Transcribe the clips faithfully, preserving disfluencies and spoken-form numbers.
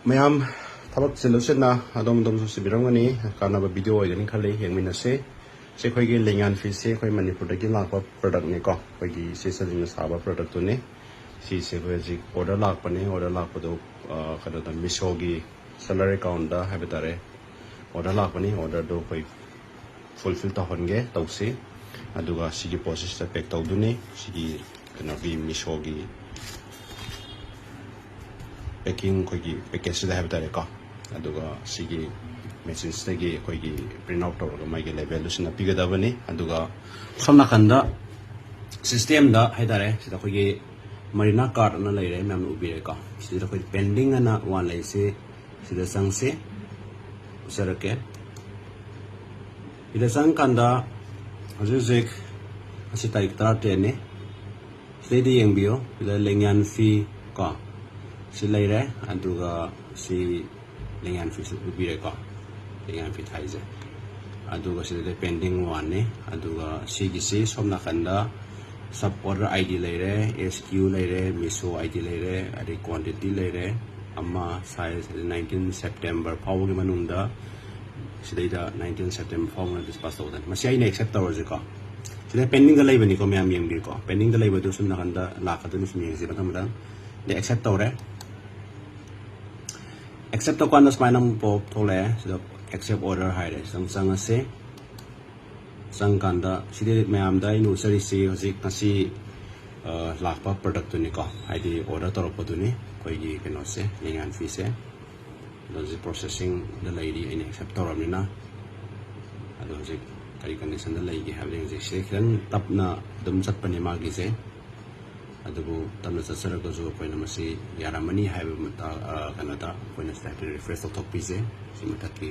ꯃꯌꯥꯝ ꯊꯕꯛ ꯆꯤꯜꯂꯨ ꯆꯤꯟꯅ ꯑꯗꯣꯝ ꯑꯗꯣꯝꯁꯨ ꯆꯤꯟꯕꯤꯔꯝꯒꯅꯤ꯫ ꯀꯥꯟꯅꯕ ꯚꯤꯗꯤꯑꯣ ꯑꯣꯏꯒꯅꯤ ꯈꯜꯂꯤ, ꯌꯦꯡꯃꯤꯟꯅꯁꯤ꯫ ꯁꯤ ꯑꯩꯈꯣꯏꯒꯤ ꯂꯦꯡꯌꯥꯟ ꯐꯤꯁꯦ ꯑꯩꯈꯣꯏ ꯃꯅꯤꯄꯨꯔꯗꯒꯤ ꯂꯥꯛꯄ ꯄ꯭ꯔꯗꯛꯅꯤꯀꯣ꯫ ꯑꯩꯈꯣꯏꯒꯤ ꯏꯆꯦꯁꯤꯡꯅ ꯁꯥꯕ ꯄ꯭ꯔꯗꯛꯇꯨꯅꯤ꯫ ꯁꯤꯁꯦ ꯑꯩꯈꯣꯏ ꯍꯧꯖꯤꯛ ꯑꯣꯔꯗꯔ ꯂꯥꯛꯄꯅꯦ꯫ ꯑꯣꯔꯗꯔ ꯂꯥꯛꯄꯗꯣ, ꯑ, ꯀꯩꯅꯣꯗ, ꯃꯤꯁꯣꯒꯤ ꯁꯦꯂꯔ ꯑꯦꯀꯥꯎꯟꯗ ꯍꯥꯏꯕ ꯇꯥꯔꯦ, ꯑꯣꯔꯗꯔ ꯂꯥꯛꯄꯅꯤ꯫ ꯑꯣꯔꯗꯔꯗꯣ ꯑꯩꯈꯣꯏ ꯐꯨꯜꯐꯤꯜ ꯇꯧꯍꯟꯒꯦ ꯇꯧꯁꯤ꯫ ꯑꯗꯨꯒ ꯁꯤꯒꯤ ꯄ꯭ꯔꯣꯁꯦꯁꯇ ꯄꯦꯛ ꯇꯧꯗꯣꯏꯅꯤ꯫ ꯁꯤꯒꯤ ꯀꯩꯅꯣꯒꯤ ꯃꯤꯁꯣꯒꯤ ꯄꯦꯛꯀꯤꯡ, ꯑꯩꯈꯣꯏꯒꯤ ꯄꯦꯀꯦꯖꯁꯤꯗ ꯍꯥꯏꯕ ꯇꯥꯔꯦꯀꯣ꯫ ꯑꯗꯨꯒ ꯁꯤꯒꯤ ꯃꯦꯆꯤꯟꯁꯤꯗꯒꯤ ꯑꯩꯈꯣꯏꯒꯤ ꯄ꯭ꯔꯤꯟ ꯑꯥꯎꯠ ꯇꯧꯔꯒ ꯃꯥꯒꯤ ꯂꯦꯕꯦꯜꯗꯨꯁꯤꯅ ꯄꯤꯒꯗꯕꯅꯤ꯫ ꯑꯗꯨꯒ ꯁꯣꯝ ꯅꯥꯀꯟꯗ ꯁꯤꯁꯇꯦꯝꯗ ꯍꯥꯏ ꯇꯥꯔꯦ, ꯁꯤꯗ ꯑꯩꯈꯣꯏꯒꯤ ꯃꯔꯤꯅꯥ ꯀꯥꯔꯠ ꯑꯅ ꯂꯩꯔꯦ, ꯃꯌꯥꯝꯅ ꯎꯕꯤꯔꯦꯀꯣ꯫ ꯁꯤꯗ ꯑꯩꯈꯣꯏ ꯄꯦꯟꯗꯤꯡ ꯑꯅ ꯋꯥꯟ ꯂꯩꯔꯤꯁꯤ, ꯁꯤꯗ ꯆꯪꯁꯤ, ꯎꯠꯆꯔꯛꯀꯦ꯫ ꯁꯤꯗ ꯆꯪꯀꯥꯟꯗ ꯍꯧꯖꯤꯛ ꯍꯧꯖꯤꯛ ꯉꯁꯤ ꯇꯥꯔꯤꯛ ꯇꯔꯥꯇꯔꯦꯠꯅꯤ꯫ ꯁꯤꯗꯩꯗ ꯌꯦꯡꯕꯤꯌꯨ, ꯁꯤꯗ ꯂꯦꯡꯌꯥꯟ ꯐꯤ ꯀꯣ, ꯁꯤ ꯂꯩꯔꯦ꯫ ꯑꯗꯨꯒ ꯁꯤ ꯂꯦꯡꯌꯥꯟ ꯐꯤꯁꯨ ꯎꯕꯤꯔꯦꯀꯣ, ꯂꯦꯡꯌꯥꯟ ꯐꯤ ꯊꯥꯏꯁꯦ꯫ ꯑꯗꯨꯒ ꯁꯤꯗꯗꯤ ꯄꯦꯟꯗꯤꯡ ꯋꯥꯟꯅꯤ꯫ ꯑꯗꯨꯒ ꯁꯤꯒꯤꯁꯤ ꯁꯣꯝ ꯅꯥꯀꯟꯗ ꯁꯕ ꯑꯣꯔꯗꯔ ꯑꯥꯏ ꯗꯤ ꯂꯩꯔꯦ, ꯑꯦꯁ ꯀ꯭ꯌꯨ ꯂꯩꯔꯦ, ꯃꯤꯁꯣ ꯑꯥꯏ ꯗꯤ ꯂꯩꯔꯦ, ꯑꯗꯩ ꯀ꯭ꯋꯥꯟꯇꯤꯇꯤ ꯂꯩꯔꯦ꯫ ꯑꯃ ꯁꯥꯏꯖ ꯅꯥꯏꯟꯇꯤꯟ ꯁꯦꯞꯇꯦꯝꯕꯔ ꯐꯥꯎꯕꯒꯤ ꯃꯅꯨꯡꯗ, ꯁꯤꯗꯩꯗ ꯅꯥꯏꯟꯇꯤꯟ ꯁꯦꯞꯇꯦꯝꯕꯔ ꯐꯥꯎꯕ ꯗꯤꯁꯄꯥꯁ ꯇꯧꯒꯗꯕꯅꯤ꯫ ꯃꯁꯤ ꯑꯩꯅ ꯑꯦꯛꯁꯦꯞ ꯇꯧꯔꯁꯤꯀꯣ꯫ ꯁꯤꯗ ꯄꯦꯟꯗꯤꯡꯗ ꯂꯩꯕꯅꯤꯀꯣ, ꯃꯌꯥꯝ ꯌꯦꯡꯕꯤꯌꯨꯀꯣ꯫ ꯄꯦꯟꯗꯤꯡꯗ ꯂꯩꯕꯗꯨ ꯁꯨꯝ ꯅꯥꯀꯟꯗ ꯂꯥꯛꯀꯗꯣꯏꯅꯤ, ꯁꯨꯝ ꯌꯦꯡꯁꯤ ꯃꯊꯪ ꯃꯊꯪ꯫ ꯑꯗꯩ ꯑꯦꯛꯁꯦꯞ ꯇꯧꯔꯦ꯫ ꯑꯦꯛꯁꯦꯞ ꯇꯧꯀꯥꯟꯗ ꯁꯨꯃꯥꯏꯅ ꯑꯃꯨꯛ ꯄꯣꯞ ꯊꯣꯛꯂꯛꯑꯦ꯫ ꯁꯤꯗ ꯑꯦꯛꯁꯦꯞ ꯑꯣꯔꯗꯔ ꯍꯥꯏꯔꯦ, ꯁꯤꯗ ꯑꯃꯨꯛ ꯆꯪꯉꯁꯤ꯫ ꯆꯪꯀꯥꯟꯗ ꯁꯤꯗꯤ ꯃꯌꯥꯝꯗ ꯑꯩꯅ ꯎꯠꯆꯔꯤꯁꯤ ꯍꯧꯖꯤꯛ ꯉꯁꯤ, ꯑ, ꯂꯥꯛꯄ ꯄ꯭ꯔꯗꯛꯇꯨꯅꯤꯀꯣ, ꯍꯥꯏꯗꯤ ꯑꯣꯔꯗꯔ ꯇꯧꯔꯛꯄꯗꯨꯅꯤ꯫ ꯑꯩꯈꯣꯏꯒꯤ ꯀꯩꯅꯣꯁꯦ, ꯂꯦꯡꯌꯥꯟ ꯐꯤꯁꯦ꯫ ꯑꯗꯣ ꯍꯧꯖꯤꯛ ꯄ꯭ꯔꯣꯁꯦꯁꯤꯡꯗ ꯂꯩꯔꯤ, ꯑꯩꯅ ꯑꯦꯛꯁꯦꯞ ꯇꯧꯔꯕꯅꯤꯅ꯫ ꯑꯗꯣ ꯍꯧꯖꯤꯛ ꯀꯔꯤ ꯀꯟꯗꯤꯁꯟꯗ ꯂꯩꯒꯦ ꯍꯥꯏꯕꯗꯤ ꯍꯧꯖꯤꯛꯁꯦ ꯈꯤꯇꯪ ꯇꯞꯅ ꯑꯗꯨꯝ ꯆꯠꯄꯅꯦ ꯃꯥꯒꯤꯁꯦ꯫ ꯑꯗꯨꯕꯨ ꯇꯞꯅ ꯆꯠꯆꯔꯒꯁꯨ ꯑꯩꯈꯣꯏꯅ ꯃꯁꯤ ꯌꯥꯔꯝꯃꯅꯤ ꯍꯥꯏꯕ ꯃꯇꯥ-, ꯑ, ꯀꯩꯅꯣꯗ ꯑꯩꯈꯣꯏꯅ ꯁꯤꯗ ꯍꯥꯏꯐꯦꯠ ꯔꯤꯐ꯭ꯔꯦꯁ ꯇꯧꯊꯣꯛꯄꯤꯁꯦ꯫ ꯁꯤ ꯃꯊꯛꯀꯤ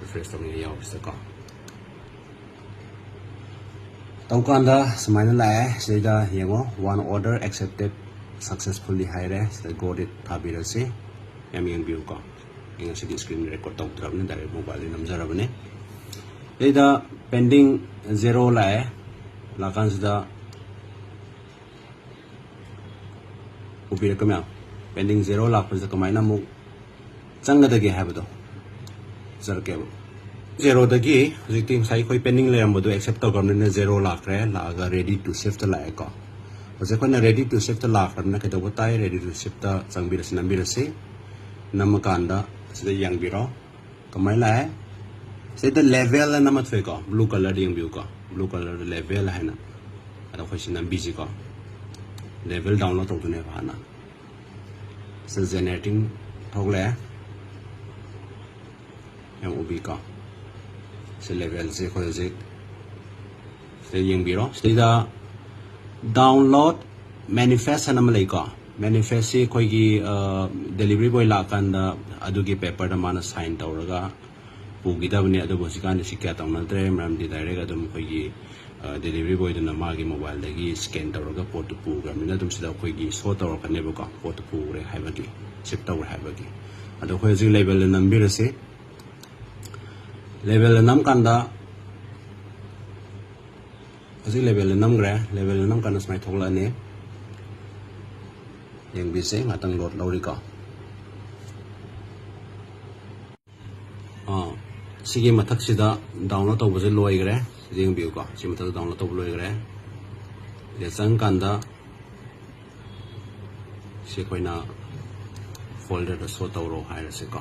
ꯔꯤꯐ꯭ꯔꯦꯁ ꯇꯧꯅꯤꯡꯉꯥꯏ ꯌꯥꯎꯕꯁꯤꯗꯀꯣ꯫ ꯇꯧꯀꯥꯟꯗ ꯁꯨꯃꯥꯏꯅ ꯂꯥꯛꯑꯦ꯫ ꯁꯤꯗꯩꯗ ꯌꯦꯡꯉꯣ, "One order accepted successfully" ꯍꯥꯏꯔꯦ꯫ ꯁꯤꯗ ꯒꯣ ꯔꯤꯠ ꯊꯥꯕꯤꯔꯁꯤ꯫ ꯌꯥꯝ ꯌꯦꯡꯕꯤꯌꯨꯀꯣ꯫ ꯑꯩ ꯉꯁꯤꯗꯤ ꯁ꯭ꯀ꯭ꯔꯤꯟ ꯔꯦꯀꯣꯔꯗ ꯇꯧꯗ꯭ꯔꯕꯅꯤ, ꯗꯥꯏꯔꯦꯛ ꯃꯣꯕꯥꯏꯜꯗꯒꯤ ꯅꯝꯖꯔꯕꯅꯤ꯫ ꯁꯤꯗꯩꯗ ꯄꯦꯟꯗꯤꯡ ꯖꯦꯔꯣ ꯂꯥꯛꯑꯦ꯫ ꯂꯥꯛꯀꯥꯟꯁꯤꯗ ꯎꯕꯤꯔꯛꯀ ꯃꯌꯥꯝ, ꯄꯦꯟꯗꯤꯡ ꯖꯦꯔꯣ ꯂꯥꯛꯄꯁꯤꯗ ꯀꯃꯥꯏꯅ ꯑꯃꯨꯛ ꯆꯪꯒꯗꯒꯦ ꯍꯥꯏꯕꯗꯣ ꯆꯠꯂꯛꯀꯦꯕ꯫ ꯖꯦꯔꯣꯗꯒꯤ ꯍꯧꯖꯤꯛꯇꯤ ꯉꯁꯥꯏ ꯑꯩꯈꯣꯏ pending ꯂꯩꯔꯝꯕꯗꯣ accept ꯇꯧꯈ꯭ꯔꯕꯅꯤꯅ ꯖꯦꯔꯣ ꯂꯥꯛꯈ꯭ꯔꯦ, ꯂꯥꯛꯑꯒ ready to shift ꯂꯥꯛꯑꯦꯀꯣ꯫ ꯍꯧꯖꯤꯛ ꯑꯩꯈꯣꯏꯅ ready to shift ꯂꯥꯛꯈ꯭ꯔꯕꯅꯤꯅ ꯀꯩꯗꯧꯕ ꯇꯥꯏ? Ready to shift ꯆꯪꯕꯤꯔꯁꯤ, ꯅꯝꯕꯤꯔꯁꯤ꯫ ꯅꯝꯃꯀꯥꯟꯗ ꯁꯤꯗ ꯌꯦꯡꯕꯤꯔꯣ꯫ ꯀꯃꯥꯏꯅ ꯂꯥꯛꯑꯦ? ꯁꯤꯗ level ꯑꯅ ꯑꯃ ꯊꯣꯛꯑꯦꯀꯣ, blue colour ꯌꯦꯡꯕꯤꯌꯨꯀꯣ, blue colour level ꯍꯥꯏꯅ꯫ ꯑꯗꯣ ꯑꯩꯈꯣꯏ ꯁꯤ ꯅꯝꯕꯤꯁꯤꯀꯣ, level download ꯇꯧꯗꯣꯏꯅꯦꯕ ꯍꯥꯟꯅ꯫ ꯁꯤ generating ꯊꯣꯛꯂꯛꯑꯦ, ꯌꯥꯝ ꯎꯕꯤꯀꯣ꯫ ꯁꯤ levelꯁꯦ ꯑꯩꯈꯣꯏ ꯍꯧꯖꯤꯛ ꯁꯤꯗ ꯌꯦꯡꯕꯤꯔꯣ꯫ ꯁꯤꯗ download manifest ꯍꯥꯏꯅ ꯑꯃ ꯂꯩꯀꯣ꯫ Manifestꯁꯤ ꯑꯩꯈꯣꯏꯒꯤ delivery boy ꯂꯥꯛꯑꯀꯥꯟꯗ ꯑꯗꯨꯒꯤ paperꯗ ꯃꯥꯅ sign ꯇꯧꯔꯒ ꯄꯨꯈꯤꯗꯕꯅꯤ꯫ ꯑꯗꯨꯕꯨ ꯍꯧꯖꯤꯛꯀꯥꯟꯗꯤ ꯁꯤ ꯀꯌꯥ ꯇꯧꯅꯗ꯭ꯔꯦ, ꯃꯔꯝꯗꯤ direct ꯑꯗꯨꯝ ꯑꯩꯈꯣꯏꯒꯤ delivery boyꯗꯨꯅ ꯃꯥꯒꯤ mobileꯗꯒꯤ scan ꯇꯧꯔꯒ ꯄꯣꯠꯇꯨ ꯄꯨꯈ꯭ꯔꯕꯅꯤꯅ ꯑꯗꯨꯝ ꯁꯤꯗ ꯑꯩꯈꯣꯏꯒꯤ show ꯇꯧꯔꯛꯀꯅꯦꯕꯀꯣ, ꯄꯣꯠꯇꯨ ꯄꯨꯈ꯭ꯔꯦ ꯍꯥꯏꯕꯒꯤ, ship ꯇꯧꯈ꯭ꯔꯦ ꯍꯥꯏꯕꯒꯤ꯫ ꯑꯗꯣ ꯑꯩꯈꯣꯏ ꯍꯧꯖꯤꯛ levelꯗ ꯅꯝꯕꯤꯔꯁꯤ꯫ Levelꯗ ꯅꯝꯀꯥꯟꯗ ꯍꯧꯖꯤꯛ levelꯗ ꯅꯝꯈ꯭ꯔꯦ꯫ Levelꯗ ꯅꯝꯀꯥꯟꯗ ꯁꯨꯃꯥꯏꯅ ꯊꯣꯛꯂꯛꯑꯅꯤ, ꯌꯦꯡꯕꯤꯁꯦ꯫ ꯉꯥꯛꯇꯪ load ꯂꯧꯔꯤꯀꯣ꯫ ꯑꯥ, ꯁꯤꯒꯤ ꯃꯊꯛꯁꯤꯗ download ꯇꯧꯕꯁꯦ ꯂꯣꯏꯈ꯭ꯔꯦ꯫ ꯁꯤꯗ ꯌꯦꯡꯕꯤꯌꯨꯀꯣ, ꯁꯤ ꯃꯊꯛꯇ download ꯇꯧꯕ ꯂꯣꯏꯈ꯭ꯔꯦ꯫ ꯁꯤꯗ ꯆꯪꯀꯥꯟꯗ ꯁꯤ ꯑꯩꯈꯣꯏꯅ folderꯗ show ꯇꯧꯔꯣ ꯍꯥꯏꯔꯁꯤꯀꯣ꯫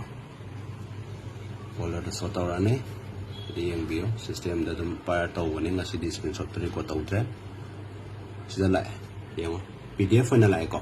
Folderꯗ show ꯇꯧꯔꯛꯑꯅꯤ꯫ ꯁꯤꯗ ꯌꯦꯡꯕꯤꯌꯨ, systemꯗ ꯑꯗꯨꯝ fire ꯇꯧꯕꯅꯤ꯫ ꯉꯁꯤꯗꯤ screenshotꯇ record ꯇꯧꯗ꯭ꯔꯦ꯫ ꯁꯤꯗ ꯂꯥꯛꯑꯦ, ꯌꯦꯡꯉꯣ, PDF ꯑꯣꯏꯅ ꯂꯥꯛꯑꯦꯀꯣ꯫